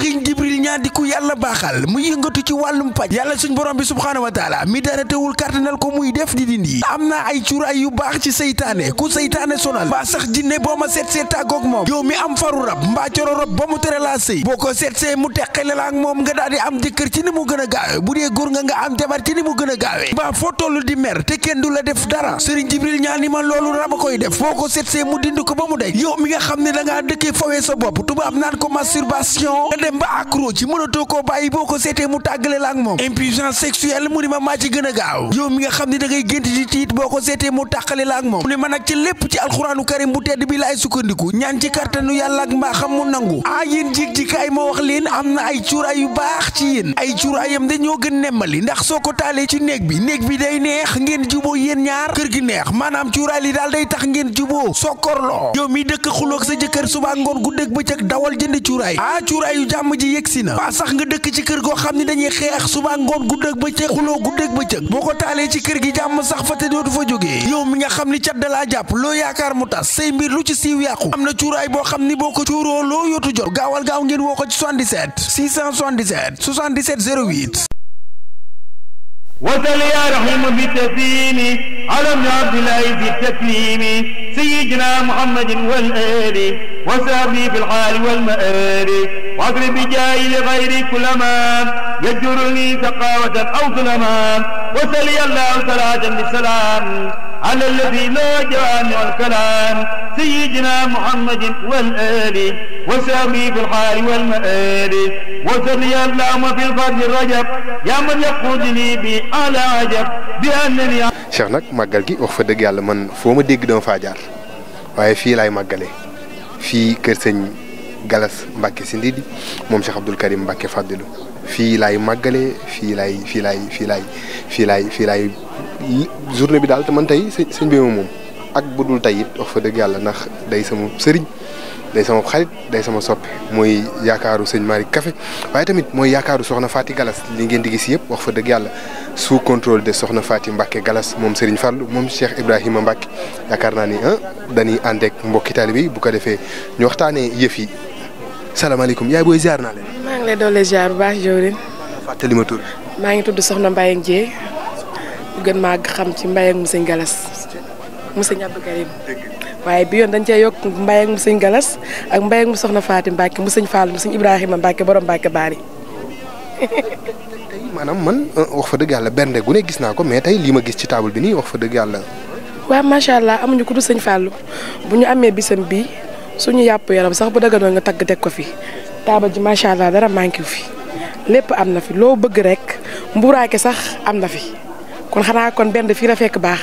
Serigne Jibril ñaa di ku yàlla baaxal mu yëngatu ci wàllum paj yàlla suñ borom bi subhaanahu wa taala mi dara teewul kàttanal ko muy def di dindi am na ay cuuraay yu baax ci seytaane ku seytaane sonal ba sax jinne boo ma seet tàggoog moom yow mi am faru rab mbaa coro rab ba mu tere laa sëy boo ko seetsee mu teqale la ak moom nga daal di am jëkkër ci ni mu gën a gaawe bu dee góor nga am jabar ci ni mu gën a gaawe mbaa foo toll di mer te kenn du la def dara Serigne Jibril ñaa ni ma loolu rab a koy def boo ko seetsee mu dindi ko ba mu day yow mi nga xam ne da ngaa dëkkee fawee sa bopp tubaab naan ko masturbation nga dem ba accro ci mënatoo koo bàyyi boo ko seetee mu tàggale la ak moom impuissance sexuelle mu ni ma maa ci gën a gaaw yow mi nga xam ne da ngay gént di tiit boo ko seetee mu tàqale la ak moom mu ne ma nag ci lépp ci alxuraanu karim bu tedd bi laay sukkandiku ñaan ci kartanu yàlla ak mbaaxam mu nangu yéen jig ji kaay ma wax leen am na ay cuuraay yu baax ci yéen ay cuuraayam dañoo gën nemmali ndax soo ko taalee ci néeg bi day neex ngeen juboo yéen ñaar kër gi neex maanaam cuuraay li daal day tax ngeen juboo sokkorloo yow mi dëkk xuloog sa jëkkër suba ngoon guddeeg bëccëg dawal jënd cuuraay cuuraay yu jàmm ji yegsi na ba sax nga dëkk ci kër goo xam ne dañuy xeex suba ngoon guddeeg bëccëg xuloo guddeeg bëccëg boo ko taalee ci kër gi jàmm sax fa te dootu fa jógee yow mi nga xam ni cat dalaa jàpp loo yaakaar mu tas say mbir lu ci siiw yàqu am na cuuraay boo xam ni boo ko cuuroo loo yootu jot gaawal gaaw ngeen woo ko ci 77 677 77 08 وصل يا رحيم بالتسليم على ابن عبد الله في التسليم سيدنا محمد والآل وسابني في الحال والمآل واضرب بجاي لغير كل ما يجرني سقاوة أو ظلما وصلي الله صلاة بالسلام على الذي لا جامع الكلام سيدنا محمد والآل وسامي في الحال والمآل وصلي اللهم في الفرد الرجب يا من يقودني بأعلى عجب بأنني Cheikh nag màggal gi wax fa dëgg yàlla man foo ma dégg dama faa jaar waaye fii laay màggale fii kër sëñ Galas Mbacke si Ndidi moom Cheikh Abdoul Karim Mbacke Fadilu fii laay màggale fii laay journée bi daal te man tey sëñ bi moom ak bu dul tey it wax fa dëgg yàlla ndax day sama sëriñ day sama xarit day sama soppe mooy yaakaaru sëñ Malick Café waaye tamit mooy yaakaaru soxna Faty Galas li ngeen di gis yëpp wax fa dëgg yàlla sous contrôle de soxna Faty Mbacke Galas moom Serigne Fallou moom Cheikh Ibrahima Mbacke yaakaar naa ni dañuy ànd ak mbokki taalibe bi bu ko defee ñu waxtaanee yëf yi salaamaaleykum yaay booy ziar naa leen. maa ngi lay doole ziar bu baax jawrin. fàttali ma tur. maa ngi tudd Soxna Mbaye ak Dieng bu gën maa xam ci Mbaye ak mu sëñ Galas mu sëñ Abdou Karim waaye bi yoon dañ cee yokk Mbaye ak mu sëñ Galas ak Mbaye ak mu soxna Faty Mbacke mu sëñ Fall mu sëñ Ibrahima Mbacke borom Mbacke Bari. tey maanaam man wax fa dëgg yàlla bernde gu ne gis naa ko mais tey lii ma gis ci table bi nii wax fa dëgg yàlla. waaw macha allah amuñu ku du sëñ Fallou bu ñu amee bisam bii suñu yàpp yaram sax bu dëgganoo nga tagg teg ko fi taabal ji macha allah dara manqué fi lépp am na fi loo bëgg rek mburaake sax am na fi kon xanaa kon benn fii la fekk baax.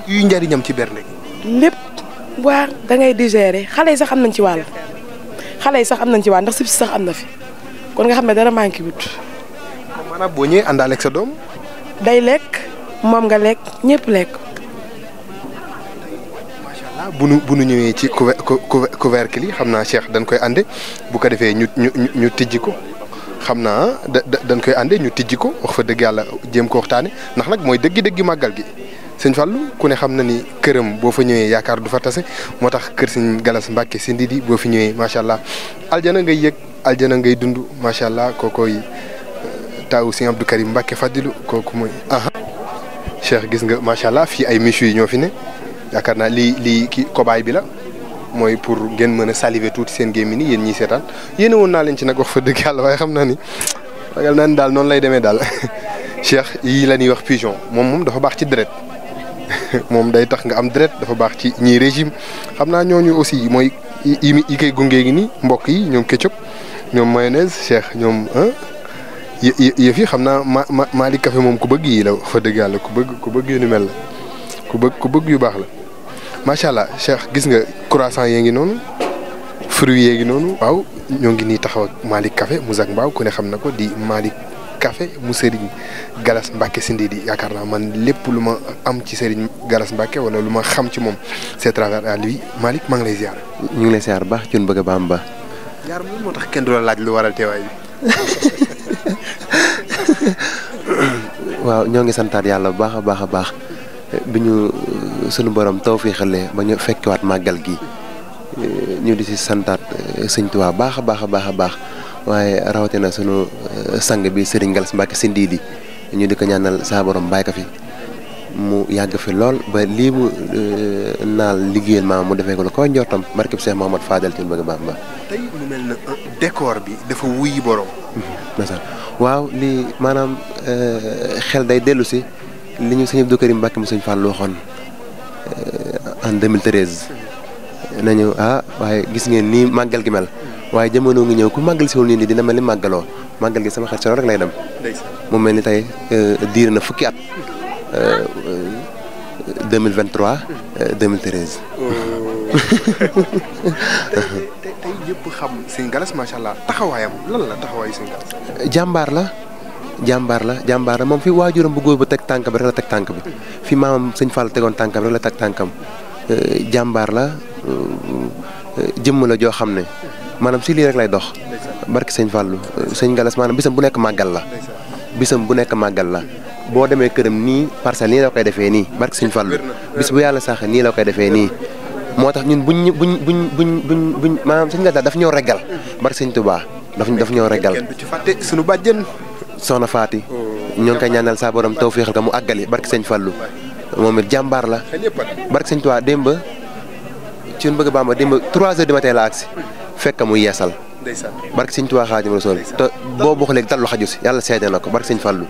yuy njariñam ci bernde gi. lépp waa da ngay digérer xale yi sax am nañ ci wàll ndax sib si sax am na fi kon nga xam ne dara manqué wut. maanaam boo ñëwee àndaale ak sa doom. day lekk moom nga lekk ñëpp lekk. macha allah bu nu ñëwee ci couvercle yi xam naa Cheikh dañ koy ànde bu ko defee ñu tijji ko xam naa dañ koy ànde ñu tijji ko wax fa dëgg yàlla jéem ko waxtaane ndax nag mooy dëggi màggal gi. sëñ Fallou ku ne xam na ni këram boo fa ñëwee yaakaar du fa tase moo tax kër sëñ Galas Mbacke si Ndidi boo fi ñëwee macha allah aljana ngay yëg aljana ngay dund macha allah kookoy taawu sëñ Abdou Karim Mbacke Fadilu kooku mooy. Cheikh gis nga macha allah fii ay miches yi ñoo fi ne yaakaar naa lii kii kobaay bi la mooy pour ngeen mën a saliver tuuti seen gémmiñ ni yéen ñii seetaan yéene woon naa leen ci nag wax fa dëgg yàlla waaye xam naa ni ragal naa ni daal noonu lay demee daal Cheikh yii la ñuy wax pigeon moom dafa baax ci deret moom day tax nga am deret dafa baax ci ñii régime xam naa ñooñu aussi mooy yi koy gungee gi nii mbokk yi ñoom ketchup ñoom mayonnaise Cheikh ñoom yëf yi xam naa Malick Café moom ku bëgg yi la fa dëgg yàlla ku bëgg yu ni mel la ku bëgg yu baax la macha allah Cheikh gis nga croissant yee ngi noonu fruits yee ngi noonu. waaw ñoo ngi nii taxaw ak Malick Café mu Zac Mbao ku ne xam na ko di Malick Café mu Serigne Galas Mbacke si Ndidi yaakaar naa man lépp lu ma am ci Serigne Galas Mbacke wala lu ma xam ci moom c'est à travers à lui Malick maa ngi lay ziar. ñu ngi lay ziar baax cun bëgg a baam ba. ziar loolu moo tax kenn du la laaj lu waral teewaay bi. waaw ñoo ngi santaat yàlla bu baax a baax bi ñu sunu borom taw fii xale ba ñu fekkiwaat màggal gi ñu di si santaat sëñ Tuubaa baax a baax a baax a baax waaye rawatina sunu sang bi Serigne Gallas Mbacke Sindiidi ñu di ko ñaanal saa borom bàyyi ko fi mu yàgg fi lool ba lii mu naal liggéeyal maam mu defee ko la ko njortam barkeb Cheikh Mouhamad Fadel ci bëgg Bamba. tey mu mel na décor bi dafa wuyi borom. waaw lii maanaam xel day dellu si li ñu sëñ Abdou Karim Mbacke mu sëñ Fallou waxoon en 2013 nañu waaye gis ngeen nii màggal gi mel waaye jamono ngi ñëw ku màggal si wul nii dina mel ni màggaloo màggal gi sama xel si rek lay dem. mu mel ni tey diir na fukki at. 2023 2013. tey ñëpp xam sëñ Gallas macha allah taxawaayam lan la taxawaayu sëñ Gallas. jàmbaar la moom fi waajuram bu góor ba teg tànk bi rek la teg tànk bi fi maamam sëñ Fall tegoon tànkam rek la teg tànkam jàmbaar la jëmm la joo xam ne maanaam si lii rek lay dox. barki sëñ Fallu sëñ Gallas maanaam bisam bu nekk màggal la. boo demee këram nii parcelle nii la koy defee nii barke Sëñ Fallu bis bu yàlla sax nii la koy defee nii moo tax ñun buñ maanaam Sëñ Gallas daf ñoo reggal barke Sëñ Tuubaa daf ñoo reggal. kenn du ci fàtte sunu bàjjen soxna Faati ñoo ngi koy ñaanal saa borom tawféexal ko mu àggali barke Sëñ Fallu moom it jàmbaar la barke Sëñ Tuubaa démb ci bëgg Bamba démb 3 heures du matin la agsi fekk mu yeesal barke Sëñ Tuubaa Xaadimu Rasuul te boo bokk léegi dallu xaju si yàlla seede na ko barke Sëñ Fallu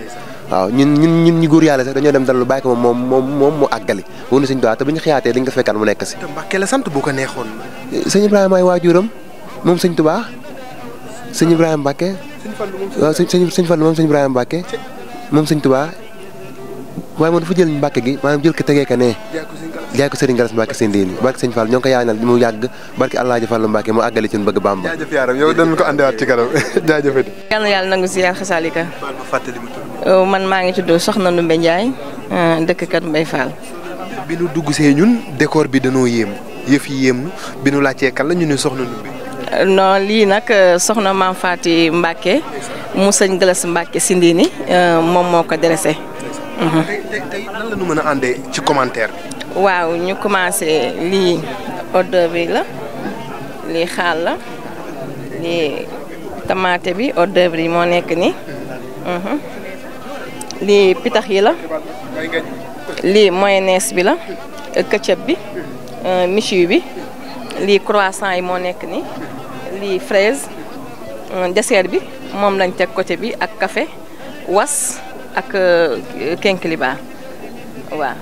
waaw ñun ñu góor yàlla sax dañoo dem dallu bàyyi ko moom mu àggali wonu Sëñ Tuubaa te bu ñu xiyaatee dañ ko fekkaat mu nekk si. te Mbàkke la sant bu ko neexoon. sëñ Ibrahima ay waajuram moom Sëñ Tuubaa sëñ Ibrahima Mbàkke waaw sëñ Fallu moom sëñ Ibrahima Mbàkke moom Sëñ Tuubaa waaye moom dafa jël Mbàkke gi maanaam jël ko tegee ka ne jaay ko Serigne Gallas Mbacke Sindiidi barke Sëñ Fall ñoo ngi ko yaanal mu yàgg barke Alaaji Fallu Mbacke mu àggali ci bëgg Bamba. jaajëf yaaram yow dañ ko andiwaat ci kanam jaajëfati. yàlla nangu si yàlla xasaalika. baal ma fàttali ma tudd. man maa ngi tudd Soxna Ndumbe Ndiaye dëkk Kër Mbay Fall. bi nu dugg see ñun décor bi danoo yéem yëf yi yéem bi nu laajtee kan la ñu ne Soxna Ndumbe. non lii nag soxna Maam Faati Mbacke mu sëñ Gallas Mbacke Sindiidi moom moo ko dressé. tey lan la ñu mën a àndee ci commentaire bi. waaw ñu commencé lii hors d'œuvre bi la lii xaal la lii tamaate bi hors d'œuvre yi moo nekk nii lii pitax yi la lii mayonnaise bi la ketchup bi michu bi lii croissant yi moo nekk nii lii fraise dessert bi moom lañ teg côté bi ak café was ak kenkiliba waaw.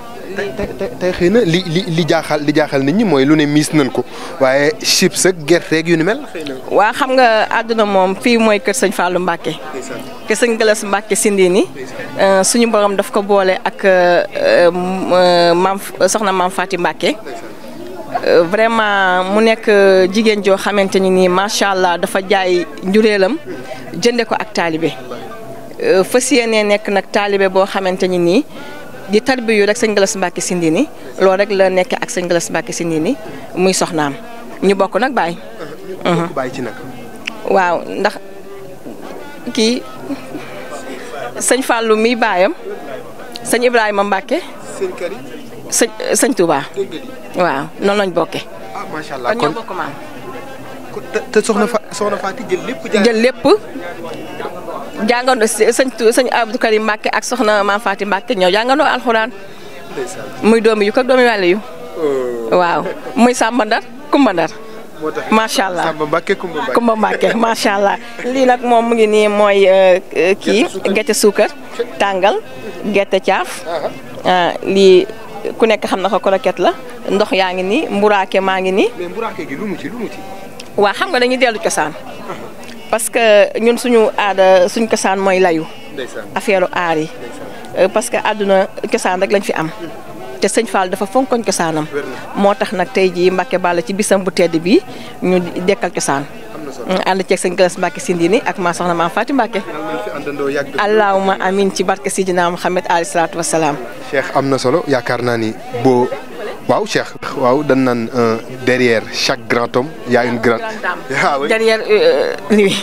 tey xëy na li jaaxal nit ñi mooy lu ne miis nañ ko waaye chips ak gerte ak yu ni mel xëy na. waa xam nga àdduna moom fii mooy kër sëñ Fallou Mbacke. kër sëñ Gallas Mbacke Sindiidi suñu borom daf ko boole ak soxna Maam Faati Mbacke. vraiment mu nekk jigéen joo xamante ni nii macha allah dafa jaay njureelam jënde ko ak taalibe fas yéenee nekk nag taalibe boo xamante ni nii. di tarbiyu rek sëñ Gallas Mbacke Sindiidi loolu rek la nekk ak sëñ Gallas Mbacke Sindiidi muy soxnaam ñu bokk nag baay. baay ci nag. waaw ndax kii sëñ Fallou mi baayam sëñ Ibrahima Mbacke. sëñ Touba. waaw noonu lañ bokkee. macha allah kon ñoo bokk maam. te soxna Faati jël lépp. jàngandoo sëñ Abdou Karim Mbacke ak soxna Maam Faati Mbacke ñoo jàngandoo alxuraan muy doomi yu ko doomi wàlle yu waaw muy Samba Ndar Kumba Ndar macha allah Samba Mbacke Kumba Mbacke macha allah lii nag moom mu ngi nii mooy kii gerte suukar tàngal gerte caaf lii ku nekk xam na ko croquette la ndox yaa ngi nii mburaake maa ngi nii. mais mburaake gi lu mu ci. waa xam nga dañuy dellu cosaan parce que ñun suñu aada suñu cosaan mooy layu affaire aar yi parce que àdduna cosaan rek lañ fi am te sëñ Fall dafa fonkoñ cosaanam moo tax nag tey jii Mbacke Balla ci bisam bu tedd bi ñu dekkal cosaan ànd ceeg sëñ Gallas Mbacke Sindiidi ak maa soxna Maam Faati Mbacke allahuma amin ci barke Sidina Muhammad alayhi salaatu wasalaam. Cheikh am na solo yaakaar naa ni boo waaw Cheikh. waaw dañ naan derrière chaque grand homme y a une grande dame. derrière lui.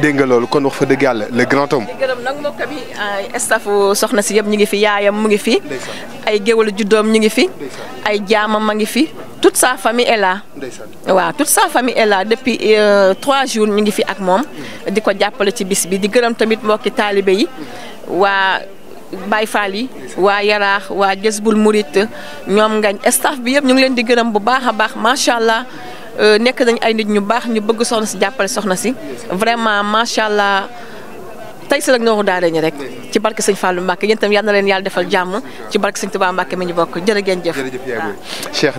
dégg nga loolu kon wax fa dëgg yàlla le grand homme. gërëm nag mbokk bi staffu soxna si yëpp ñu ngi fi yaayam mu ngi fi. ay géwalu juddoom ñu ngi fi. ay jaamam ma ngi fi toute sa famille est là. waaw toute sa famille est là depuis 3 jours ñu ngi fi ak moom di ko jàppale ci bis bi di gërëm tamit mbokki taalibe yi waa Baye Fall yi waa Yaraax waa Jësbul Murit ñoom ngañ staff bi yëpp ñu ngi leen di gërëm bu baax a baax macha allah nekk nañ ay nit ñu baax ñu bëgg soxna si jàppale soxna si vraiment macha allah. tey si rek nooru daara ñi rek ci barke sëñ Fallou Mbacke yéen itam yal na leen yàlla defal jàmm ci barke sëñ Touba Mbacke mi ñu bokk jërë ngeen jëf. jërëjëf yaa Cheikh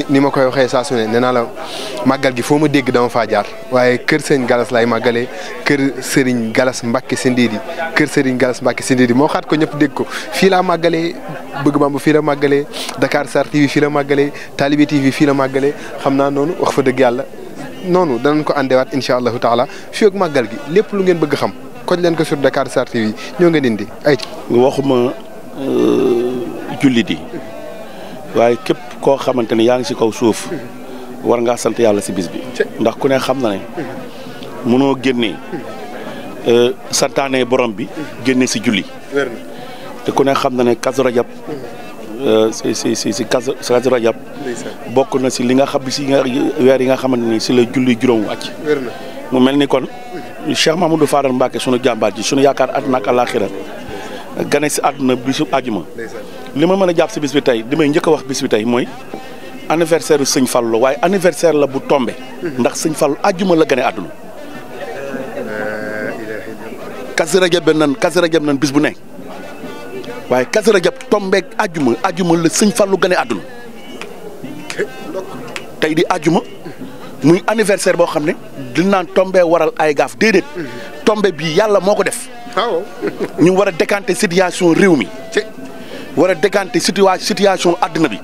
ni ma koy waxee saa su ne nee naa la màggal gi foo ma dégg dama faa jaar waaye kër sëñ Galas laay màggalee kër Serigne Galas Mbacke Sindidi kër Serigne Galas Mbacke Sindidi moo xaat ko ñëpp dégg ko fii laa màggalee Bëgg Bamba fii la màggalee Dakar Sar TV fii la màggalee Talibé TV fii la màggalee xam naa noonu wax fa dëgg yàlla noonu danañ ko àndewaat incha allahu taala fii ak màggal gi lépp lu ngeen bëgg xam koñ leen ko sur Dakar Sar TV ñoo ngeen indi ay waxuma jullit yi waaye képp koo xamante ne yaa ngi si kaw suuf war ngaa sant yàlla si bis bi ndax ku ne xam na ne mënoo génnee santaane borom bi génne si julli te ku ne xam na ne Kazu Rajab si Kazu Rajab bokk na si li nga xam si weer yi nga xamante ni si la julli juróom wàcc mu mel ni kon Cheikh Mamadou Fadal Mbacke sunu jàmbaar ji sunu yaakaar àdduna ak àllaaxira gane si àdduna bisu àjjuma li ma mën a jàpp si bis bi tey li may njëkk a wax bis bi tey mooy anniversaire u sëñ Fallu waaye anniversaire la bu tombé ndax sëñ Fallu àjjuma la gane àdduna Kazu Rajab nan bis bu ne waaye Kazu Rajab tombé àjjuma la sëñ Fallu gane àdduna tey di àjjuma muy anniversaire boo xam ne di naan tombé waral ay gaaf déedéet tombé bi yàlla moo ko def ñu war a décanter situation réew mi war a décanter situation àddina bi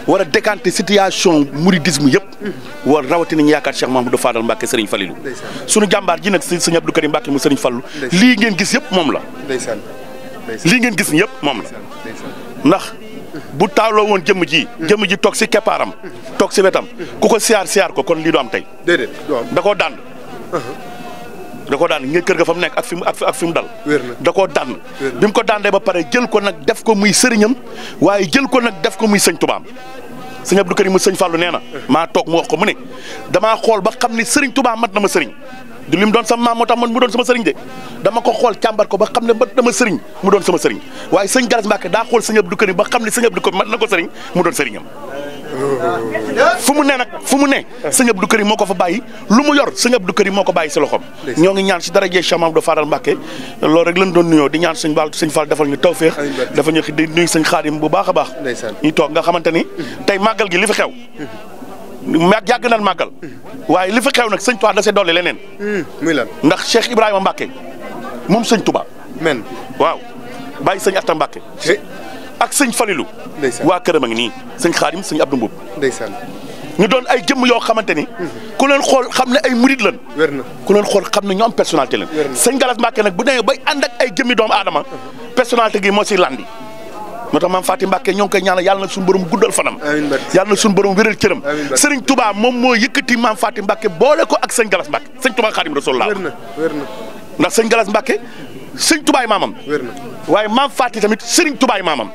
war a décanter situation mouridisme yëpp war rawatina ñu yaakaar Cheikh Mamadou Fadal Mbacke Serigne Falilou sunu jàmbaar ji nag Serigne Abdou Karim Mbacke mu Serigne Fallou lii ngeen gis yëpp moom la lii ngeen gis yëpp moom la ndax bu taaloo woon jëmm ji toog si keppaaram toog si wetam ku ko siyaar ko kon lii du am tey da koo dànd ngeen kër ga fa mu nekk ak fi mu dal da koo dànd bi mu ko dàndee ba pare jël ko nag def ko muy sëriñam waaye jël ko nag def ko muy sëñ Tubaam sëñ Abdou Karim mu sëñ Fallou nee na maa toog mu wax ko mu ne damaa xool ba xam ni sëriñ Tuubaa mat na ma sëriñ du lim doon sama maam moo tax man mu doon sama sëriñ de dama ko xool càmbar ko ba xam ne mat na ma sëriñ mu doon sama sëriñ waaye sëñ Galas Mbacke daa xool sëñ Abdou Karim ba xam ne sëñ Abdou Karim mat na ko sëriñ mu doon sëriñam fu mu ne sëñ Abdou Karim moo ko fa bàyyi lu mu yor sëñ Abdou Karim moo ko bàyyi si loxoom ñoo ngi ñaan si darajee Cheikh Mamadou Fadal Mbacke loolu rek lañ doon nuyoo di ñaan sëñ Fall defal ñu tawféex dafa ñu di nuyu sëñ Xaadim bu baax a baax ñu toog nga xamante ni tey màggal gi li fi xew yàgg nañ màggal waaye li fi xew nag sëñ Tuubaa da see dolli leneen muy lan ndax Cheikh Ibrahima Mbacke moom sëñ Tuubaa men waaw bàyyi sëñ Atta Mbacke ak sëñ Falilou waa këram a ngi nii sëñ Xaadim sëñ Abdou Mboub ndeysaan ñu doon ay jëmm yoo xamante ni ku leen xool xam ne ay murid lan ku leen xool xam ne ñu am personnalité lan sëñ Galas Mbacke nag bu demee bay ànd ak ay jëmmi doomu aadama personnalité gi moo si landi moo tax maam Fatim Mbacke ñoo ngi koy ñaanal yàlla na suñu borom guddal fanam yàlla na suñu borom wéral cëram Serigne Touba moom moo yëkkati maam Fatim Mbacke boole ko ak sëñ Galas Mbacke sëñ Touba Xaadim Rasul la ndax sëñ Galas Mbacke sëñ Toubaay maamam waaye maam Fatim tamit Serigne Toubaay maamam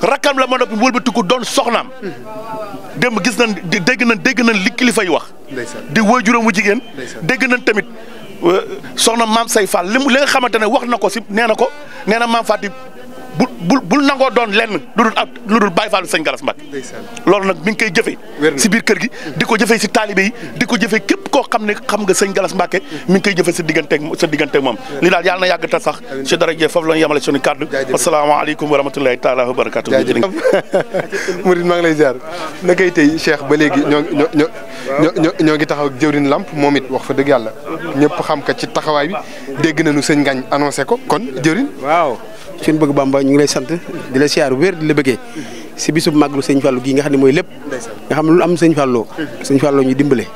rakkam la ma noppi wëlbatiku doon soxnaam démb gis nañ dégg nañ li kilifa yi wax di waajuram wu jigéen dégg nañ tamit soxna maam Say Fall li nga xamante ne wax na ko si nee na maam Fatim bul nangoo doon lenn lu dul Baye Fall sëñ Galas Mbacke loolu nag mi ngi koy jëfee si biir kër gi di ko jëfee si taalibe yi di ko jëfee képp koo xam ne xam nga sëñ Galas Mbacke mi ngi koy jëfee sa digganteeg moom li daal yàlla na yàgg ta sax si dara jee foofu la ñu yemale suñu kàddu asalaamaaleykum wa rahmatulahi taala wa barakatu Murid maa ngi lay ziar na koy tey Cheikh ba léegi ñoo ngi taxaw ak jëwriñ Lamp moom it wax fa dëgg yàlla ñëpp xam ka ci taxawaay bi dégg nañu sëñ Ngañ annoncé ko kon jëwriñ waaw suñu bëgg Bamba ñu ngi lay sant di la siyaar wér di la bëggee si bisub màggalu sëñ Fallou gii nga xam ne mooy lépp nga xam ne lu am sëñ Fallou ñu dimbale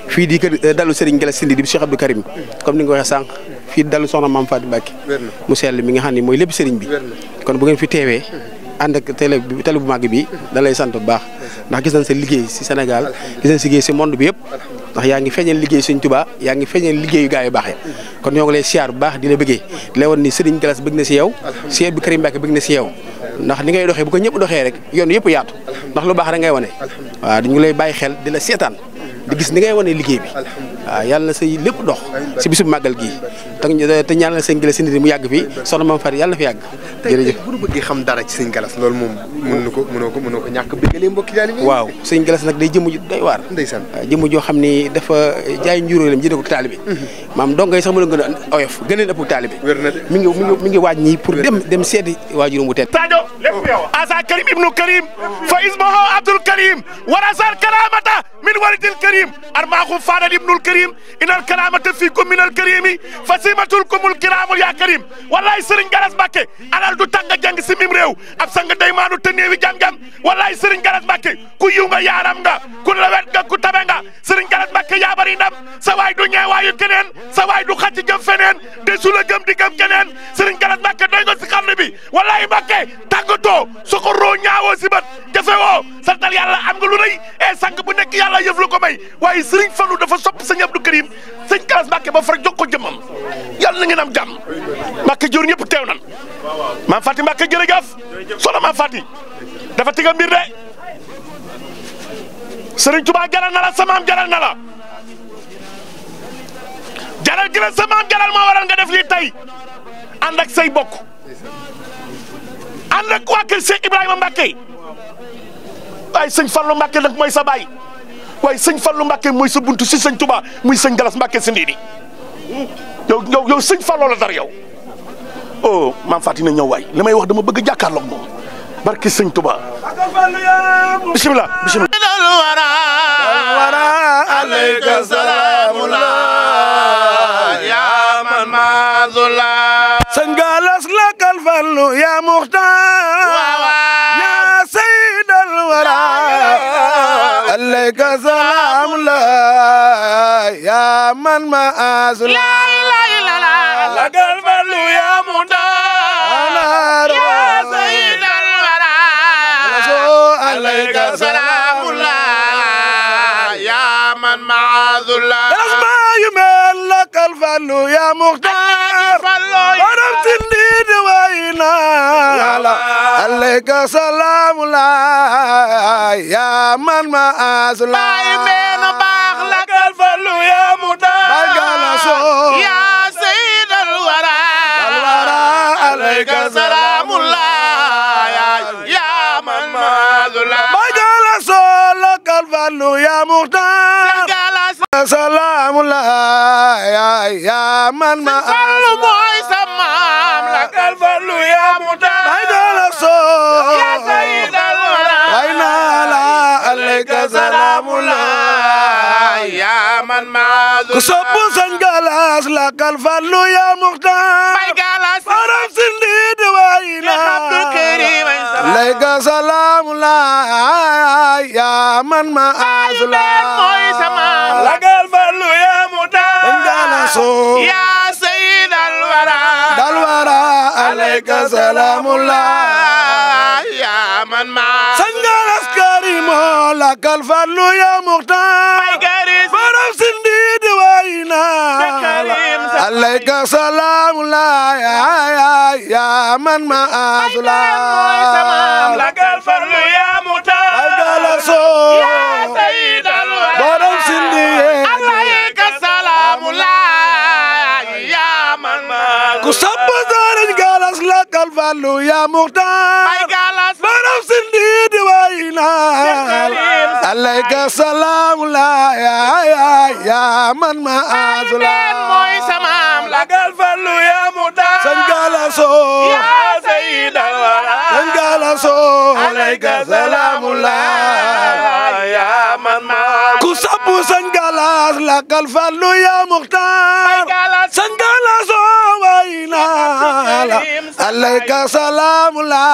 fii di kër dalu Serigne Galas Sindi di Cheikh Abdou Karim comme ni nga ko waxee sànq fii dalu soxna Maam Fatou Mbacke mu sell mi nga xam ne mooy lépp Serigne bi kon bu ngeen fi teewee ànd ak télé bu màgg bi da lay sant bu baax ndax gis nañ sa liggéey si Sénégal gis nañ sa liggéey si monde bi yëpp ndax yaa ngi feeñal liggéey Sëñ Tuubaa yaa ngi feeñal liggéeyu gaa yu baax yi kon ñoo ngi lay siyaar bu baax di la bëggee di la woon ni Serigne Gallas bëgg na si yow Cheikh Abdou Karim Mbacké bëgg na si yow ndax ni ngay doxee bu ko ñëpp doxee rek yoon yëpp yaatu ndax lu baax rek ngay wane waaw dañu lay bàyyi xel di la seetaan di gis ni ngay wane liggéey bi waaw yàlla na say lépp dox si bisub màggal gii te ñaanal Sëñ Gallas Ndindi mu yàgg fi soxna Mame Faty yàlla na fi yàgg jërëjëf bu ñu bëggee xam dara ci Sëñ Gallas loolu moom mënoo ko ñàkk bëggalee mbokki daal bi waaw Sëñ Gallas nag day jëmm ju doy waar ndeysaan jëmm joo xam ni dafa jaay njuróolam jëndee ko taalibe maam dong ngay sax mën a gën a oyof gën leen ëpp taalibe mi ngi waaj ñii pour dem seeti waajuram bu tedd Sadio lépp yow asa Karim ibnu Karim fa ismahu Abdul Karim warasal karamata min waridil Karim armaaxu Fadal ibnul Karim inal karamata fiikum minal Karimi fa simatul kumul kiramul yaa Karim wallaay Serigne Gallas Mbacké alal du tàng jàng si mim réew ab sang day maanu te néewi jam-jam wallaay Serigne Gallas Mbacké ku yiw nga yaaram nga ku lawet nga ku tabe nga Serigne Gallas Mbacké yaa bari ndam sa waay du ñeewaayu keneen sa waay du xacc jëm feneen de su la gëm di gëm keneen Serigne Gallas Mbacké doy nga si xarnu bi wallaay Mbacké tàggatoo sokoroo ñaawoo si bët jafe woo santal yàlla am nga lu rëy e sang bu nekk yàlla yëf la ko may waaye Serigne Fallou dafa sopp Sëñ Abdou Karim Sëñ Gallas Mbacké ba far jox ko jëmmam yàlla na ngeen am jàmm Mbacké jur ñëpp teew nan Mame Faty Mbacké jërëjëf soxna Mame Faty dafa tiga mbir de Serigne Touba jaral na la sa maam jaral na la jaral gi la sa maam jaral moo waral nga def lii tey ànd ak say bokk ànd ak waa kër Cheikh Ibrahima Mbacké waaye Sëñ Fallou Mbacké nag mooy sa baay waaye Sëñ Fallou Mbacké mooy sa buntu si Sëñ Touba muy Sëñ Gallas Mbacké si Ndindi yow Sëñ Fallou la dar yow oh Mame Faty na ñëw waay li may wax dama bëgg a jàkkaarloog moom barki Sëñ Touba bisimilah bisimilah alayka salaamullah ya man maazula Sëñ Gallas lakal fallu ya muxtaar ya sayyidal wara alayka salaamullah ya man maazula la ilaha illallah lakal fallu ya muxtaar ya sayyidal wara alayka salaamullah asma yu mel lakal fallu ya muxtaar borom Ndindi wayna alayka salaamullah ya man ma asla baax lakal fallu ya muxtaar ya sayyidal wara alayka salaamullah ya man ma asla lakal fallu ya muxtaar salaamullah ya man ma fallu mooy sa maam lakal fallu ya muxtaar bay dala soo ya sayyidal wara wayna la alayka salaamullah ya man ma ku soppu Sëñ Gallas lakal fallu ya muxtaar bay Gallas borom Ndindi wayna Abdou Karim alayka salaamullah ya man ma asla mooy sa maam lakal fallu ya muxtaar Sëñ Gallas ya sayyidal wara dal wara alayka salaamullah ya man ma Sëñ Gallas Karimo lakal fallu ya muxtaar borom Ndindi wayna alayka salaamullah ya man ma asla lakal fallu ya muxtaar Sëñ Gallas ya sayyidal wara borom Ndindi alayka salaamullah ya man ma ku sopp Sëñ Gallas lakal fallu ya muxtaar borom Ndindi wayna alayka salaamullah ya man ma asla mooy sa maam lakal fallu ya muxtaar Sëñ Gallas ya sayyidal wara Sëñ Gallas alayka salaamullah ya man ma ku sopp Sëñ Gallas lakal fallu ya muxtaar Sëñ Gallas wayna alayka salaamullah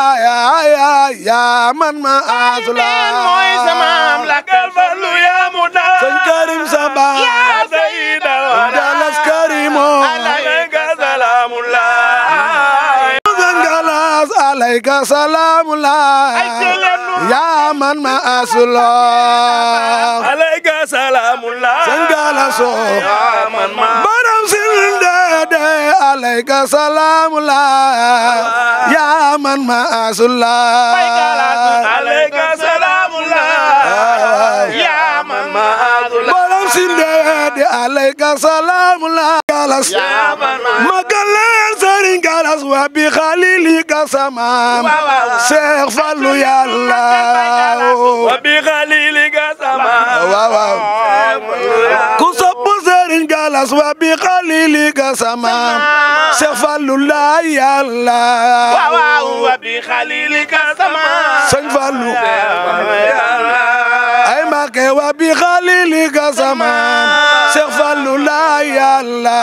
ya man ma asla mooy sa maam lakal fallu ya muxtaar Sëñ Karim Saba ya sayyidal wara Gallas Karimo alayka salaamullah Sëñ Gallas عليك سلام الله يا من ما أصلا عليك سلام الله سنغال سو يا من ما برم سند عليك سلام الله يا من ما أصلا عليك سلام الله يا من ما أصلا برم سند عليك سلام الله يا من ما Sëriñ Galas wa bi Xalili Gasamam Cheikh Fallou Yàlla wa bi Xalili Gasamam waaw ku sopp Sëriñ Galas wa bi Xalili Gasamam Cheikh Fallou la Yàlla waaw wa bi Xalili Gasamam Sëriñ Fallou ay Mbacké wa bi Xalili Gasamam Cheikh Fallou la Yàlla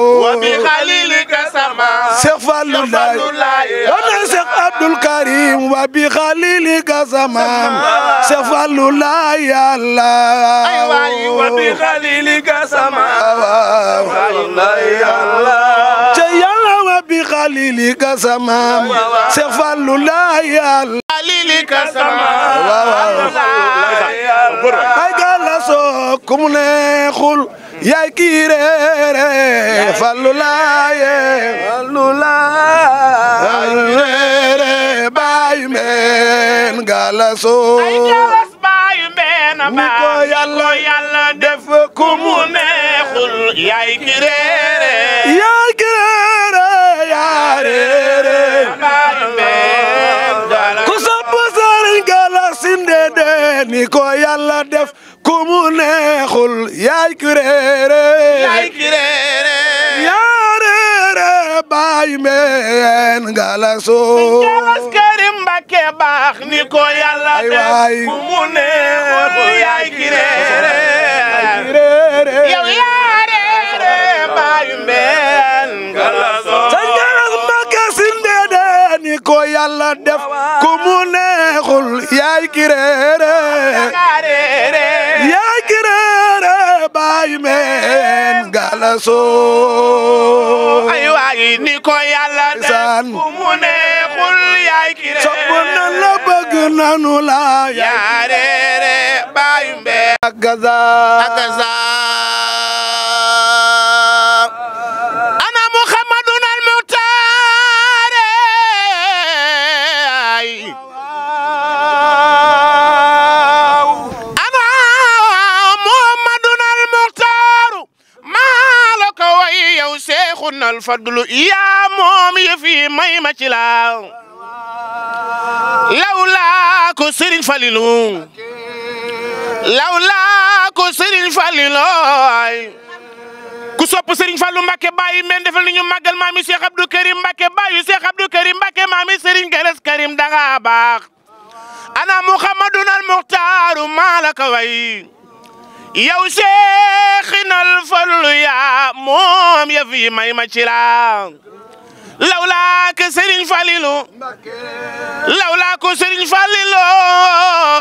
wa bi Xalili Cheikh Fallou Laye wana Cheikh Abdoul Karim wa bi Khalili Gasamam Cheikh Fallou Laye Yàlla ay waay wa bi Khalili Gasamam Yàlla ca Yàlla wa bi Khalili Gasamam Cheikh Fallou Laye Yàlla Khalili Gasamam ay gala so kum neexul yaay kii reere Fallou Laye reere baay meen galaso ay galas baay meen ni ko Yàlla def ku mu neexul yaay kii reere yaay kii reere yaa reere baay meen ku sopp Sëriñ Galas Ndédé ni ko Yàlla def ku mu neexul yaay kii reere yaa reere baay meen galaso Galas Karim Mbacké baax ni ko Yàlla def ku mu neexul yaay kii reere yow yaa reere baay meen galaso Galas Mbacké Ndédé ni ko Yàlla def ku mu neexul yaay kii reere yaay kii reere baay meen galaso ay waay ni ko Yàlla def ku mu neexul yaay kii reere sopp nan la bëgg nanu la yaa reere baay meen agaza ana Muhammadun al-Muxtaar ana Muhammadun al-Muxtaar maa la ko way yow Seexuna al-Fadlu yaa moom yëfi may ma ci la lawlaa ko Sëriñ Falilu lawlaa ko Sëriñ Falilu ku sopp Sëriñ Fallu Mbacké bàyyi men defal ni ñu màggal maami Cheikh Abdou Karim Mbacké bàyyi Cheikh Abdou Karim Mbacké maami Sëriñ Galas Karim danga baax ana Muhammadun al-Muxtaar maa la ko way yow Seexina al-Fallu yaa moom ya fi may ma ci la lawlaa ko Sëriñ Falilu lawlaa ko Sëriñ Falilu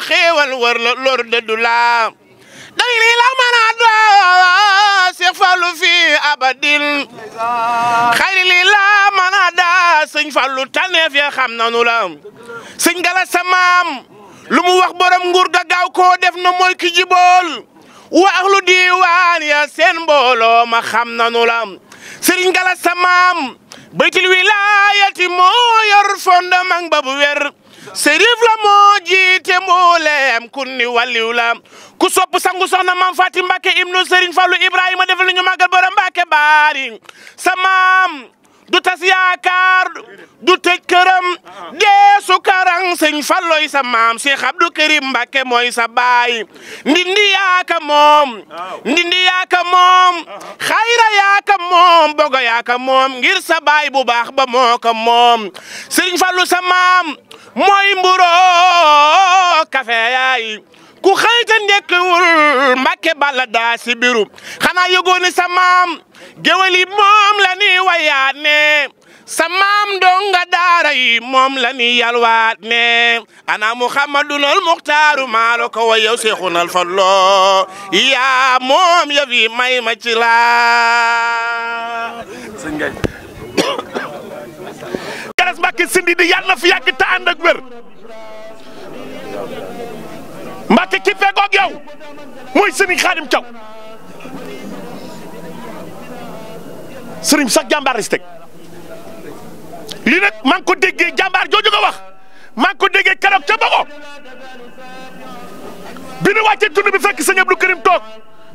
xéewal wër la lor dëddu la day li la mën a doon Cheikh Fallou fii abadin xayri li la mën a daa Sëñ Fallou tànneef ya xam nanu la Sëñ Galas sa maam lu mu wax borom nguur ga gaaw koo def na mooy ki jibool wa ahlu diiwaan ya seen mbooloo ma xam nanu la Sëriñ Galas sa maam baytil wilaayati moo yor fondement ba bu wér Sërif la moo jiite mbooleem kun ni waliw la ku sopp sangu soxna Maam Faati Mbacké ibnu Sëriñ Fallu Ibrahima defal ñu màggal borom Mbacké baari sa maam du tas yaakaar du tëj këram deesu karang Sëñ Falloy sa maam Cheikh Abdou Karim Mbacké mooy sa baay ndindi yaaka moom xayra yaaka moom bogo yaaka moom ngir sa baay bu baax ba moo ko moom Sëriñ Fallu sa maam mooy mburo kafe yaay ku xëyta ndekkewul Mbacké balla daa si biru xanaa yëgooni sa maam géwéli moom la ni wayaat ne sa maam donga daara yi moom la ni yalwaat ne ana Muhammadun al-Muxtaar maa la ko way yow Seexuna al-Fallu yaa moom yëfi may ma ci la Galas Mbacke Sindi di yàlla na fi yàgg te ànd ak wér Mbacke ki feggoog yow mooy Serigne Khadim Thiaw Serigne sax jàmbaar la si teg lii nag maa ngi ko déggee jàmbaar jooju nga wax maa ngi ko déggee keroog ca Bogo bi nu wàccee tund bi fekk sëñ Abdou Karim toog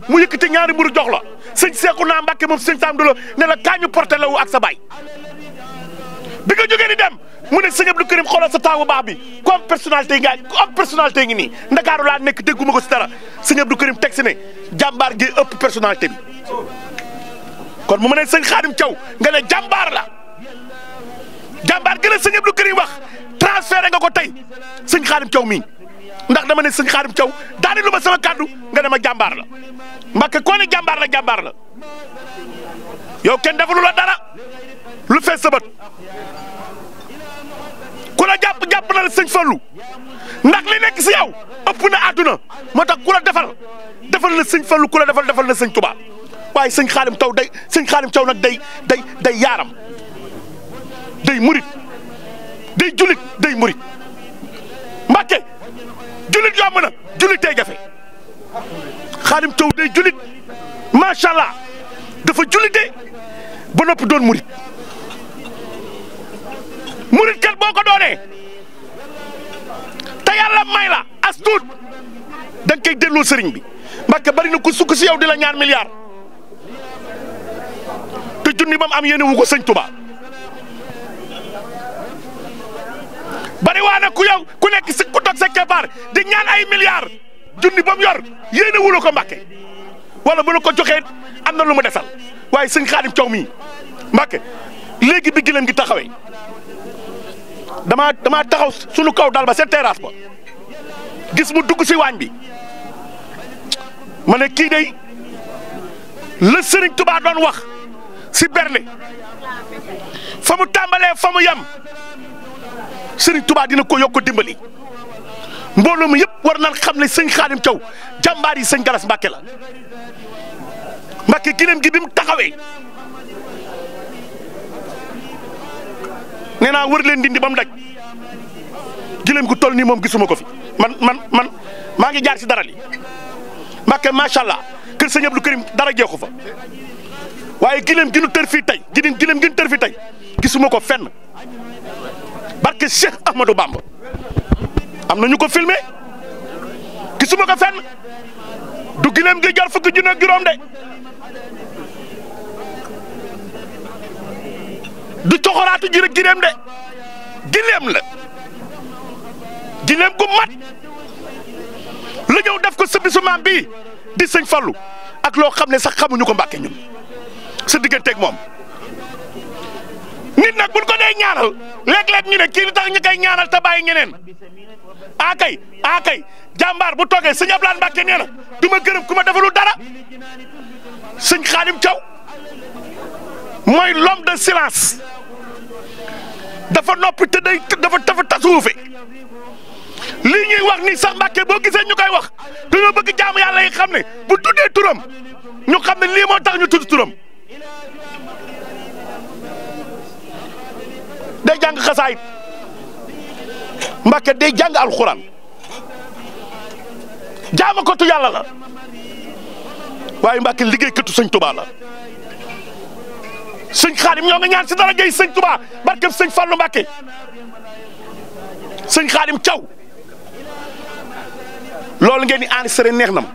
mu yëkkati ñaari mburu jox la sëñ Seexu naa Mbàkke moom sëñ Sam Dulo ne la kaa ñu porté la wu ak sa baay bi nga jógee di dem mu ne sëñ Abdou Karim xoolal sa taawu baax bi ku am personnalité ngi nii Ndakaaru laa nekk dégguma ko si dara sëñ Abdou Karim teg si ne jàmbaar gi ëpp personnalité bi kon mu ne sëñ Khadim Thiaw nga ne jàmbaar la jàmbaar gën a sëñ Abdou Karim wax transféré nga ko tey sëñ Khadim Thiaw mii ndax dama ne sëñ Khadim Thiaw daani lu ma sama kàddu nga ne ma jàmbaar la Mbàkke koo ne jàmbaar la yow kenn defalu la dara lu fees sa bët ku la jàpp na la sëñ Fallu ndax li nekk si yow ëpp na àdduna moo tax ku la defal na sëñ Fallu ku la defal na sëñ Tuubaa waaye sëñ Khadim Thiaw nag day yaaram day murit day julit day murit Mbàkke julit yomb na julit tey jafe Khadim Thiaw day julit macha allah dafa julite ba noppi doon murit murit kat boo ko doonee te yàlla may la as tuut da nga koy delloo sëriñ bi Mbàkke bari na ku sukk si yow di la ñaan milliard te junni ba mu am yéene wu ko sëñ Tuubaa bari waa na ku nekk si ku toog sa keppaar di ñaan ay milliards junni ba mu yor yéene wu la ko Mbàkke wala bu la ko joxee am na lu mu desal waaye sëñ Khadim Thiaw mii Mbàkke léegi bi gilem gi taxawee damaa taxaw sunu kaw dal ba seen terrasse ba gis mu dugg si waañ bi ma ne kii day la Sëriñ Tuubaa doon wax si berne fa mu tàmbalee fa mu yem Sëriñ Tuubaa dina ko yokk dimbali mbooloo mi yëpp war nañ xam ne sëñ Khadim Thiaw jàmbaar yi sëñ Galas Mbàkke la Mbàkke gilem gi bi mu taxawee nee naa wër leen dindi ba mu daj gilem gu toll nii moom gisuma ko fi man maa ngi jaar si dara li Mbàkke macha allah kër sëñ Abdou Karim dara jeexu fa waaye gilem gi nu tër fii tey gilem gi nu tër fii tey gisuma ko fenn barke Cheikh Ahmadou Bamba am na ñu ko filmé gisuma ko fenn du gilem gi jar fukki junni ak juróom de du coxoraatu ji rek gileem de gileem la gileem gu mat la ñëw def ko sa bisu maam bii di sëñ Fallu ak loo xam ne sax xamuñu ko Mbàkke ñun sa digganteeg moom nit nag buñ ko dee ñaanal léeg-léeg ñu ne kii li tax ñu koy ñaanal te bàyyi ñeneen kay jàmbaar bu toogee sëñ Ablaye Mbàkke nee na du ma gërëm ku ma defalul dara sëñ Khadim Thiaw mooy l'homme de silence dafa noppi te dafa tasuufe lii ñuy wax ni sax Mbàkke boo gisee ñu koy wax dañoo bëgg jaamu yàlla yi xam ne bu tuddee turam ñu xam ne lii moo tax ñu tudd turam day jàng xasaayit Mbàkke day jàng alxuraan jaama kotu yàlla la waaye Mbàkke liggéeykatu sëñ Tuubaa la sëñ Khadim ñoo nga ñaan si dara jëy sëñ Tuubaa barkeb sëñ Fallu Mbàkke sëñ Khadim Thiaw loolu ngeen di enregistré neex na ma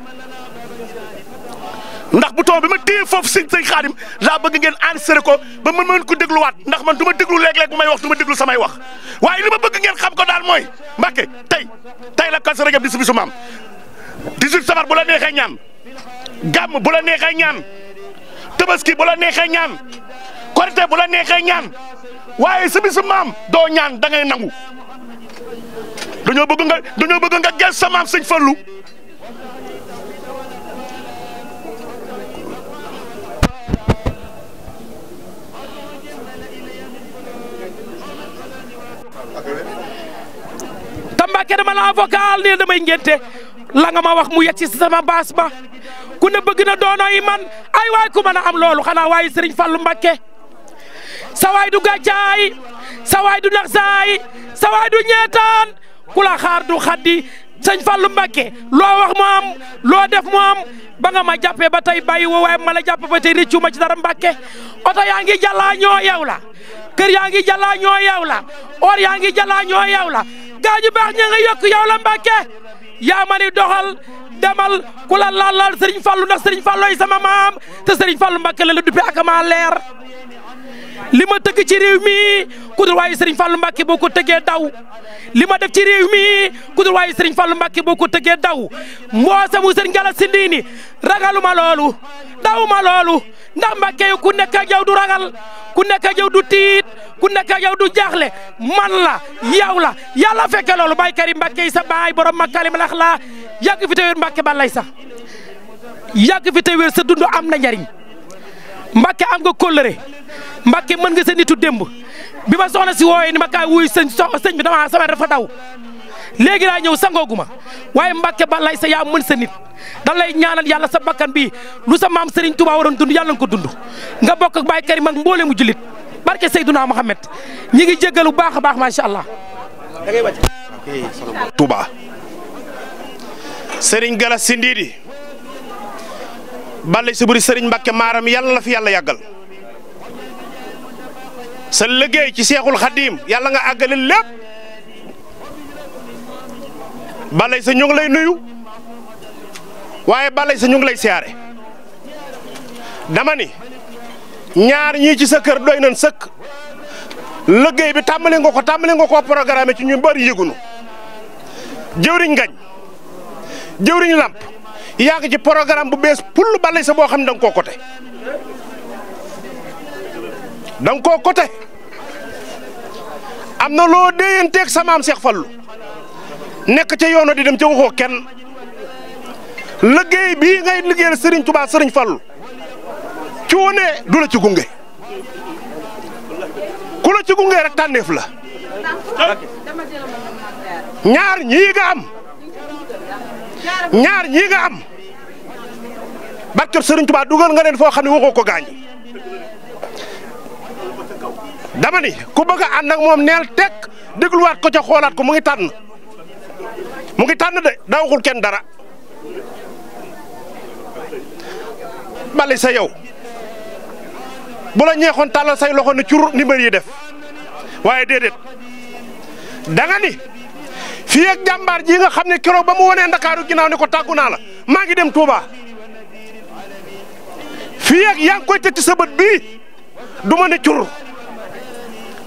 ndax bouton bi ma téye foofu sëñ Khadim laa bëgg ngeen enregistré ko ba mën ko dégluwaat ndax man du ma déglu léeg-léeg bu may wax du ma déglu samay wax waaye li ma bëgg ngeen xam ko daal mooy Mbàkke tey la Kazu Rajab di si bisu maam 18 safar bu la neexee ñaan gàmm bu la neexee ñaan tabaski bu la neexee ñaan korite bu la neexee ñaan waaye si bisu maam doo ñaan da ngay nangu dañoo bëgg nga gel sa maam sëñ Fallu Mbàkke dama la avocat ne damay ngénte la nga ma wax mu yegg ci sama baas ba ku ne bëgg na doonoo yi man ay waay ku mën a am loolu xanaa waaye Serigne Fallou Mbàkke sawaay du gàccaay sawaay du naxsaay sawaay du ñeetaan ku la xaar du xaddi sëñ Fallu Mbàkke loo wax mu am loo def mu am ba nga ma jàppee ba tey bàyyi woo waaye ma la jàppe ba tey rëccu ma ci dara Mbàkke oto yaa ngi jàllaa ñoo yow la kër yaa ngi jàllaa ñoo yow la or yaa ngi jàllaa ñoo yow la gaañu baax ña nga yokk yow la Mbàkke yaa ma ni doxal demal ku la laal Serigne Fallou ndax Serigne Fallou ay sama maam te Serigne Fallou Mbàkke la duppe ak maa leer li ma tëgg ci réew mi ku dul waaye Serigne Fallou Mbàkke boo ko tëggee daw li ma def ci réew mi ku dul waaye Serigne Fallou Mbàkke boo ko tëggee daw mboosamu Serigne Gala Sindini ragaluma loolu dawuma loolu ndax Mbàkke yow ku nekk ak yow du ragal ku nekk ak yow du tiit ku nekk ak yow du jaaxle man la yow la yàlla fekke loolu Baye Karim Mbàkke yi sa baay borom Makarimal Axlaaq yàgg fi te wér Mbàkke balay sax yàgg fi te wér sa dund am na njariñ Mbàkke am nga kóllëre Mbàkke mën nga sa nitu démb bi ma soxna si wooyee ni ma kaay wuy sëñ bi dama sama dafa daw léegi laa ñëw sangooguma waaye Mbàkke balay sa yaa mën sa nit dan lay ñaanal yàlla sa bakkan bi lu sa maam Serigne Touba waroon dund yàlla nga ko dund nga bokk ak Baye Karim ak mboole mu jullit barke Seydouna Mohamed ñi ngi jéggalu baax a baax macha allah. da ngay wàcc. Touba Serigne Gala Sindidi balay sa buri Serigne Mbàkke maaram yàlla la fi yàlla yàggal sa liggéey ci Seexul Xadiim yàlla nga àggale lépp balay sa ñu ngi lay nuyu waaye balay sa ñu ngi lay siyaare dama ni ñaar ñii ci sa kër doy nañ sëkk liggéey bi tàmbali nga ko programme ci ñu bari yëgunu jëwriñ ngañ jëwriñ lamp yaa ngi ci programme bu bees pull balay sa boo xam ne da nga koo côté am na loo déyanteeg sa maam Cheikh Fallou nekk ca yoonu di dem ca waxoo kenn liggéey bii ngay liggéeyal Serigne Touba Serigne Fallou cuune du la ci gunge ku la ci gunge rek tànneef la ñaar ñii nga am barkeb Serigne Touba dugal nga leen foo xam ne waxoo ko gaañ dama ni ku bëgg a ànd ak moom neel tekk dégluwaat ko ca xoolaat ko mu ngi tànn de daa waxul kenn dara bali sa yow bu la ñeexoon tàllal say loxo ne cur ni mbër yi def waaye déedéet da nga ni fii ak jàmbaar ji nga xam ne keroog ba mu wonee Ndakaaru ginnaaw ni ko tàggu naa la maa ngi dem Touba fii ak yaa ngi koy teg ci sa bët bii du ma ne cur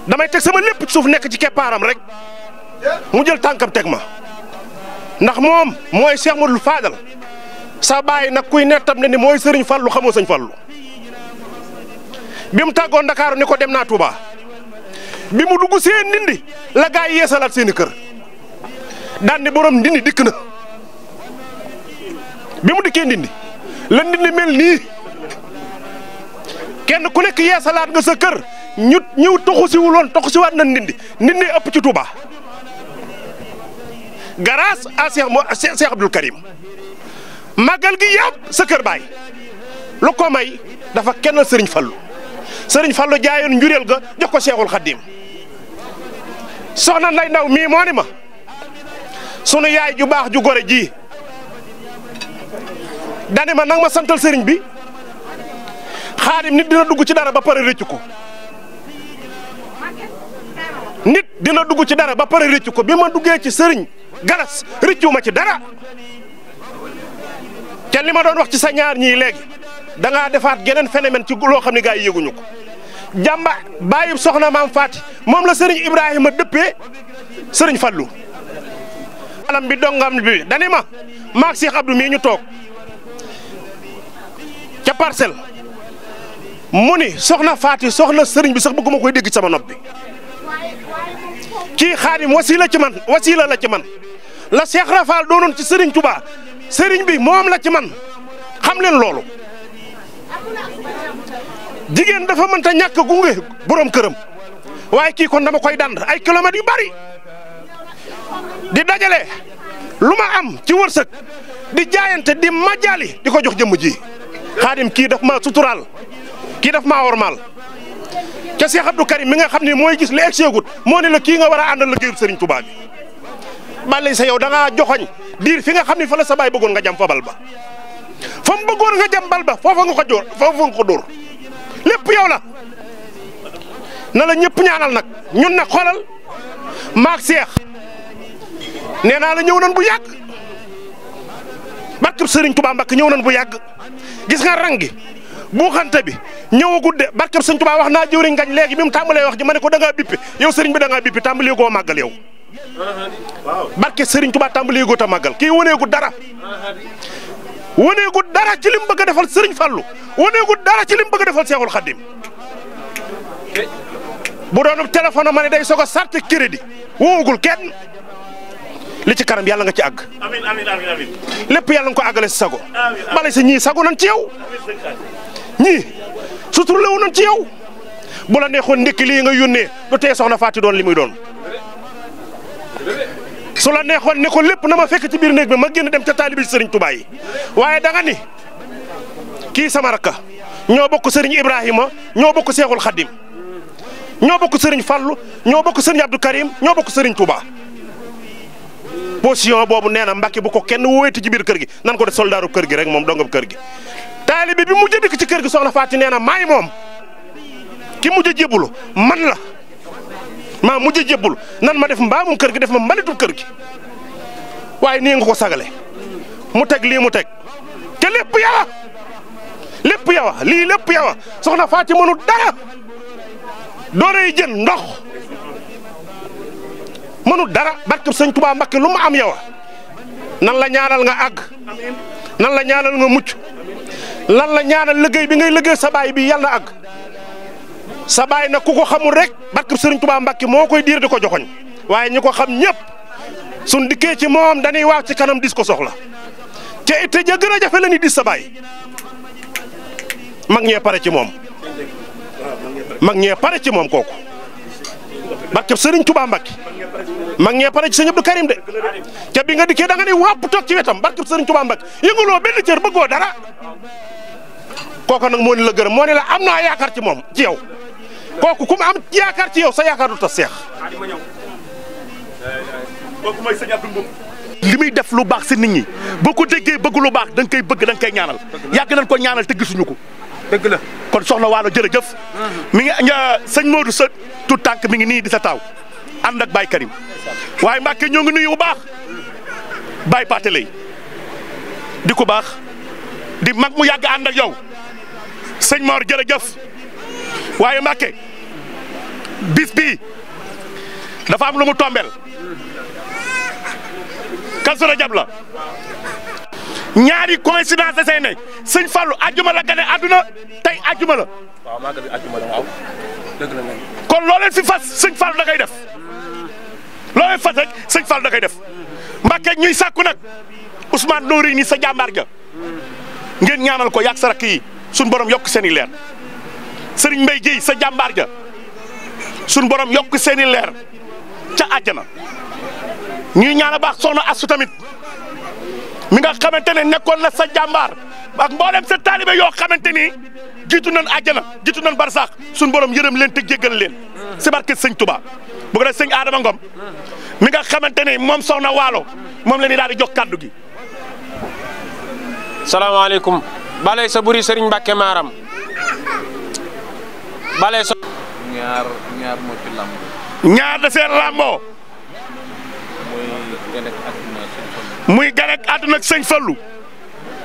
damay teg sama lépp ci suuf nekk ci keppaaram rek mu jël tànkam teg ma ndax moom mooy Cheikh Modou Fadal sa baay nag kuy nettam ne ni mooy Serigne Fallou xamoo Sëñ Fallou bi mu tàggoon Ndakaaru ni ko dem naa Touba bi mu dugg seen ndindi la gaa yi yeesalaat seeni kër daan ni borom ndindi dikk na bi mu dikkee ndindi la ndindi mel nii kenn ku nekk yeesalaat nga sa kër ñëw toxu siwul woon toxu siwaat na ndindi ëpp ci Touba grâce à Cheikh Abdoul Karim màggal gi yëpp sa kër baay lu ko may dafa kennal Serigne Fallou jaayoon njureel ga jox ko Cheikhul Khadim soxna Nday Ndaw mii moo ni ma sunu yaay ju baax ju gore ji dani ma nang ma santal Serigne bi Xaadim nit dina dugg ci dara ba pare rëccu ko bi ma duggee ci Serigne Galas rëccu ma ci dara te li ma doon wax ci sa ñaar ñii léegi da ngaa defaat geneen phénomène ci loo xam ne gaa yi yëguñu ko jàmba bàyyi soxna maam Faati moom la Serigne Ibrahima dëppee Serigne Fallou alam bi dongam bi dani ma maag Cheikh Abdou mii ñu toog ca Parcelles mu ni soxna Faati soxna Serigne bi sax bëgguma koy dégg sama nopp bi kii Xaadim wasiila la ci man la Cheikh Rafal doonoon ci Serigne Touba Serigne bi moom la ci man xam leen loolu jigéen dafa mënta ñàkk gunge borom këram waaye kii kon dama koy dand ay kilomètres yu bari di dajale lu ma am ci wërsëg di jaayante di majali di ko jox jëmm ji Xaadim kii daf maa suturaal kii daf maa wormaal ca Cheikh Abdou Karim mi nga xam ne mooy gis li egg seegut moo ne la kii nga war a àndal liggéeyu Serigne Touba bi balay sa yow da ngaa joxoñ diir fi nga xam ne fa la sa baay bëggoon nga jam fa bal ba fa mu bëggoon nga jam bal ba foofa nga ko dóor foofa nga ko dóor lépp yow la na la ñëpp ñaanal nag ñun nag xoolal maak Cheikh nee naa la ñëw nañ bu yàgg barkeb Serigne Touba Mbacke ñëw nañ bu yàgg gis nga rang gi buuxante bi ñëwagul de barkeb Serigne Touba wax naa jëwriñ ngañ léegi bi mu tàmbalee wax ji ma ne ko da ngaa bippi yow Serigne bi da ngaa bippi tàmbalee goo màggal yow barke Serigne Touba tàmbalee goo ta màggal kii waneegu dara waneegu dara ci lim bëgg a defal Serigne Fallou waneegu dara ci lim bëgg a defal Cheikhul Khadim bu doon téléphone ma ne day soog a sarte crédit woowagul kenn li ci kanam yàlla nga ci àgg. amiin amiin amiin amiin. lépp yàlla nga ko àggale si sago. bale si ñii sago nañ ci yow. ñii suturlewu nañ ci yow. bu la neexoon ndekki lii nga yónnee du tee soxna Faati doon li muy doon. su la neexoon ne ko lépp na ma fekk ci biir néeg bi ma génn dem ca taalibi Serigne Touba yi waaye da nga ni kii sama rakka ñoo bokk Serigne Ibrahima ñoo bokk Cheikhul Khadim ñoo bokk Serigne Fallou ñoo bokk Serigne Abdou Karim ñoo bokk Serigne Touba. position boobu nee na Mbacke bu ko kenn wóoyati ci biir kër gi nan ko def soldaaru kër gi rek moom dongam kër gi. taalibi bi mujj a dikk ci kër gi soxna Faati nee na maay moom ki mujj a jébbalu man la maa mujj a jébbalu nan ma def mbaamum kër gi def ma mbalitu kër gi waaye nii nga ko sagale mu teg lii mu teg te lépp yawa lépp yawa lii lépp yawa soxna Faati mënu dara dooree jën ndox. mënu dara barke Sëñ Touba Mbacke lu ma am yow nan la ñaanal nga àgg nan la ñaanal nga mucc lan la ñaanal liggéey bi ngay liggéey sa baay bi yàlla na àgg sa baay nag ku ko xamul rek barke Sëñ Touba Mbacke moo koy diir di ko joxoñ waaye ñi ko xam ñëpp suñ dikkee ci moom dañuy waaw ci kanam dis ko soxla te it ja gën a jafe la ni dis sa baay mag ñee pare ci moom mag ñee pare ci moom kooku. barke Serigne Touba Mbacke mag ñee pare ci Serigne Abdou Karim de ca bi nga dikkee da nga ne wàpp toog ci wetam barke Serigne Touba Mbacke yëngaloo benn cër bëggoo dara kooku nag moo ni la gërëm moo ni la am naa yaakaar ci moom ci yow kooku ku ma am yaakaar ci yow sa yaakaar du tas seex. li muy def lu baax si nit ñi boo ko déggee bëgg lu baax da nga koy bëgg da nga koy ñaanal yàgg nañ ko ñaanal te gisuñu ko. dëgg la kon soxna Waalo jërëjëf. mi ngi sëñ Modou sa tout tànk mi ngi nii di sa taaw ànd ak Baye Karim waaye Mbacke ñoo ngi nuyu bu baax Baye Paté lay di ko baax di mag mu yàgg ànd ak yow sëñ Mor jërëjëf waaye Mbacke bis bii dafa am lu mu tombeel Kazu Rajab la ñaari coïncidence da say ne sëñ Fallou ajjuma la gane àdduna tey ajjuma la. waaw maa ngi ajjuma la waaw dëgg la nga. kon loo leen fi fas sëñ Fallou da koy def loo leen fas rek sëñ Fallou da koy def Mbacke ñuy sàkku nag Ousmane Nouré ni sa jàmbaar ja ngeen ñaanal ko yàgg sa rakk yi suñ borom yokk seen i leer Serigne Mbaye Guèye sa jàmbaar ja suñ borom yokk seen i leer ca àjjana ñuy ñaan a baax soxna Astou tamit. mi nga xamante ne nekkoon na sa jàmbaar ak mboolem sa taalibe yoo xamante ni jiitu nañ àjjana jiitu nañ barsax suñ borom yërëm leen te jéggal leen si barke sëñ Touba bu ko def sëñ Adama Ngom mi nga xamante ne moom soxna Waalo moom la ñuy daal di jox kàddu gi. salaamaaleykum. balay sa buri Serigne Mbacke Maram. balay sa. ñaar moo ci lamb. ñaar da seen lamboo. muy gane ak àdduna ak sëñ Fallou.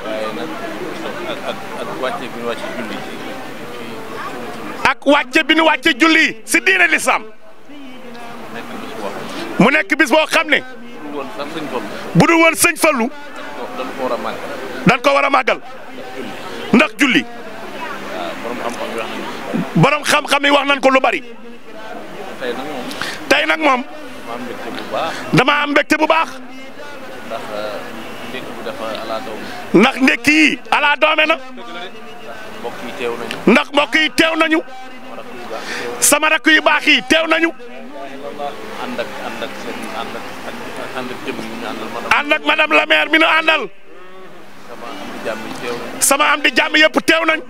waaye nag ak wàcce bi ñu wàcce julli ak wàcce bi ñu wàcce julli si diine lislaam mu nekk bis boo xam ne bu dul woon sëñ Fallou dañ ko war a màggal ndax julli borom xam-xam yi wax nañ ko lu bari tey nag moom dama am mbégte bu baax ndax ndekki yi ala doome na ndax mbokk yi teew nañu sama rakk yu baax yi teew nañu ànd ak madame la maire mi nu àndal sama am di jàmm yëpp teew nañ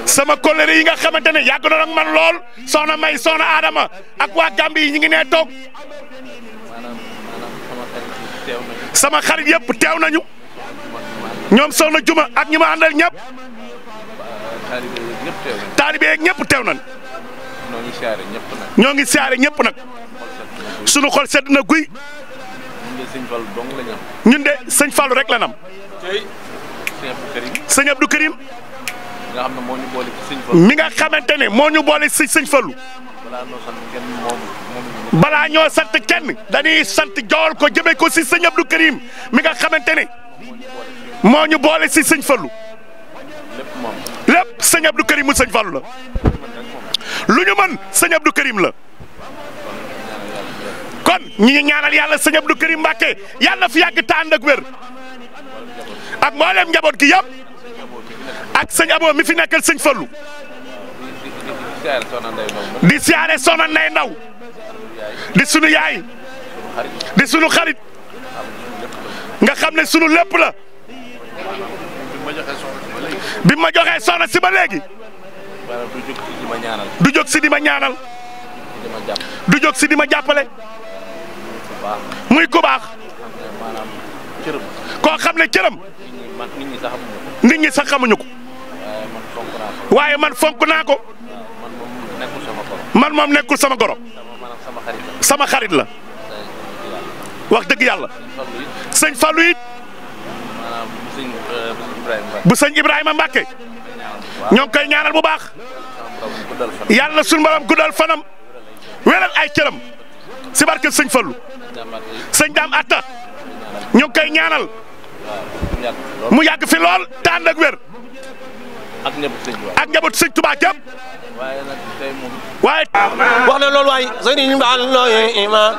sama kóllëre yi nga xamante ne yàgg na ak man lool soxna May soxna Adama ak waa Gambie yi ñu ngi nee toog sama xarit yëpp teew nañu ñoom soxna Juma ak ñi ma àndal ñëpp taalibe yeeg ñëpp teew nañ ñoo ngi siyaare ñëpp nag sunu xol sedd na guy ñun de sëñ Fallou rek la nam sëñ Abdou Karim mi nga xamante ne moo ñu boole si sëñ Fallou balaa ñoo sant kenn dañuy sant jool ko jëmee ko si sëñ Abdou Karim mi nga xamante ne moo ñu boole si sëñ Fallou lépp sëñ Abdou Karim mu sëñ Fallou la lu ñu mën sëñ Abdou Karim la kon ñi ngi ñaanal yàlla sëñ Abdou Karim Mbacke yàlla fi yàgg tànd ak wér ak mboolem njaboot gi yëpp ak sëñ Abo mi fi nekkal sëñ Fallou di siyaare Soxna Ndey Ndaw di sunu yaay di sunu xarit nga xam ne sunu lépp la bi ma joxee soxna si ba léegi du jóg si di ma ñaanal du jóg si di ma jàppale muy ku baax koo xam ne cëram nit ñi sax xamuñu ko waaye man fonk naa ko man moom nekkul sama goro sama xarit la wax dëgg yàlla sëñ Fallou it bu sëñ Ibrahima Mbacke ñoo ngi koy ñaanal bu baax yàlla sunu borom guddal fanam wéral ay cëram si barke sëñ Fallou sëñ Daam Atta ñoo ngi koy ñaanal mu yàgg fi lool tànn ak wér ak njaboot sëñ Tuubaa képp waaye wax na loolu waay sëriñ Ba looy iman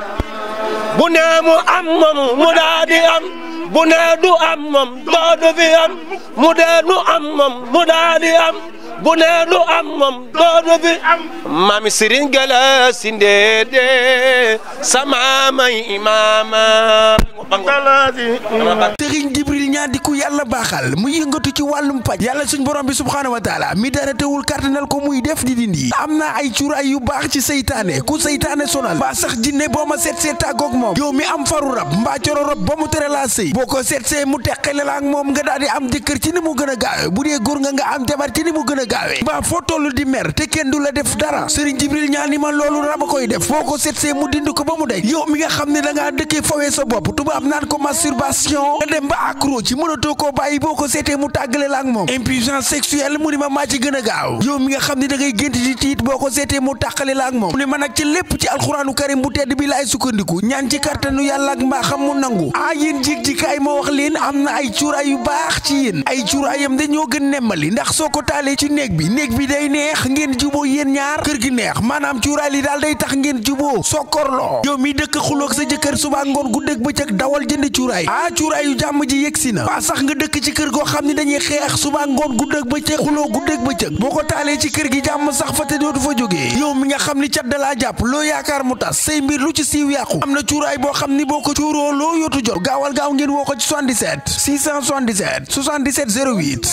bu ne mu am moom mu daa di am bu ne du am moom doo fi am mu dee nu am moom mu daa di am bu ne du am moom doo fi am mami Serigne Gala Sindede sama may imama Serigne Jibril ñaan di ku yàlla baaxal mu yëngatu ci wàllum paj yàlla suñ borom bi subhaanahu wa taala mi dara teewul kàttanal ko muy def di dindi am na ay cuuraay yu baax ci seytaane ku seytaane sonal ba sax jinne boo ma seet see tàggoog moom yow mi am faru rab mbaa coro rab ba mu tere laa sëy boo ko seet see mu teqale la ak moom nga daal di am jëkkër ci ni mu gën a gaawe bu dee góor nga am jabar ci ni mu gën a gaawe mbaa foo toll di mer te kenn du la def dara Serigne Jibril ñaan ni ma loolu rab a koy def boo ko seet see mu dind ko ba mu dej yow mi nga xam ne da ngaa dëkkee fawee sa bopp tubaab naan ko masturbation nga dem ba accro ci mënatoo koo bàyyi boo ko seetee mu tàggale la ak moom impuissance sexuelle mu ni ma maa ci gën a gaaw yow mi nga xam ne da ngay gént di tiit boo ko seetee mu tàqale la ak moom mu ne ma nag ci lépp ci alxuraanu karim bu tedd bi laay sukkandiku ñaan ci kàttanu yàlla ak mbaa xam mu nangu yéen jig ji kaay ma wax leen am na ay cuuraay yu baax ci yéen ay cuuraayam dañoo gën nemmali ndax soo ko taalee ci néeg bi day neex ngeen juboo yéen ñaar kër gi neex maanaam cuuraay li daal day tax ngeen juboo sokkorloo yow mi dëkk xuloog sa jëkkër suba ngoon guddeeg bëccëg dawal jënd cuuraay cuuraay yu jàmm ji yegsi na waa sax nga dëkk ci kër goo xam ne dañuy xeex suba ngoon guddeeg bëccëg xuloo guddeeg bëccëg boo ko taalee ci kër gi jàmm sax fa te dootu fa jógee yow mi nga xam ni cat da laa jàpp loo yaakaar mu tas say mbir lu ci siiw yàqu am na cuuraay boo xam ni boo ko cuuroo loo yootu jot gaawal gaaw ngeen woo ko ci 77 677 77 08